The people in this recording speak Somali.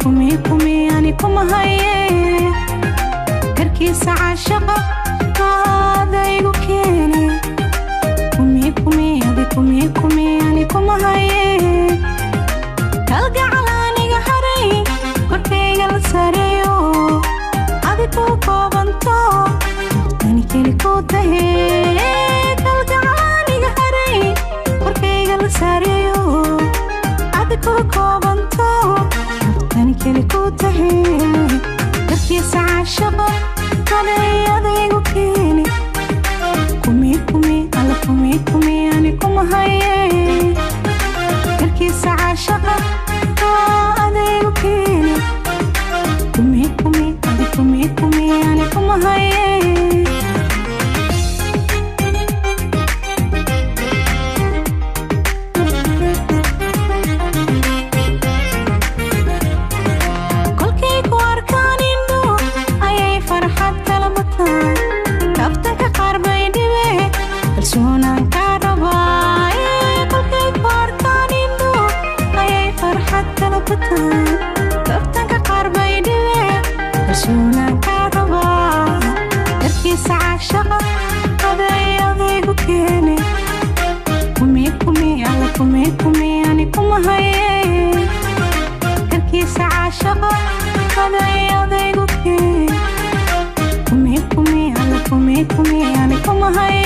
Kumi kumi ani kuma haye, karkiisa caashaqa adaygu keene. Kumi kumi adi kumi kumi ani kuma haye, kalgacal aniga haray korkayga la sareeyo, adi ku koobanto tani keli ku tahe. Kalgacal aniga haray korkayga la sareeyo, adi ku koobanto tani keli ku tahe. Karkiisa caashaqa aday adaygu keene. Kumi kumi alla kumi kumi ani kuma haye, karkiisa caashaqa adaygu keene. Kumi kumi adi kumi kumi ani kuma haye. Kolkay ku arkaan indho ayay farxad kala bataan, kaftanka qaar bay dhibe, kalsoonaan kaa rabaa. Kolkay ku arkaan indho ayay farxad kala bataan, kaftanka qaar bay dhibe, kalsoonaan kaa rabaa. Darkiisa caashaqa aday adaygu keene. Kumi kumi alla kumi kumi ani kuma haye, karkiisa caashaqa aday adaygu keene. Kumi kumi alla kumi kumi ani kuma haye.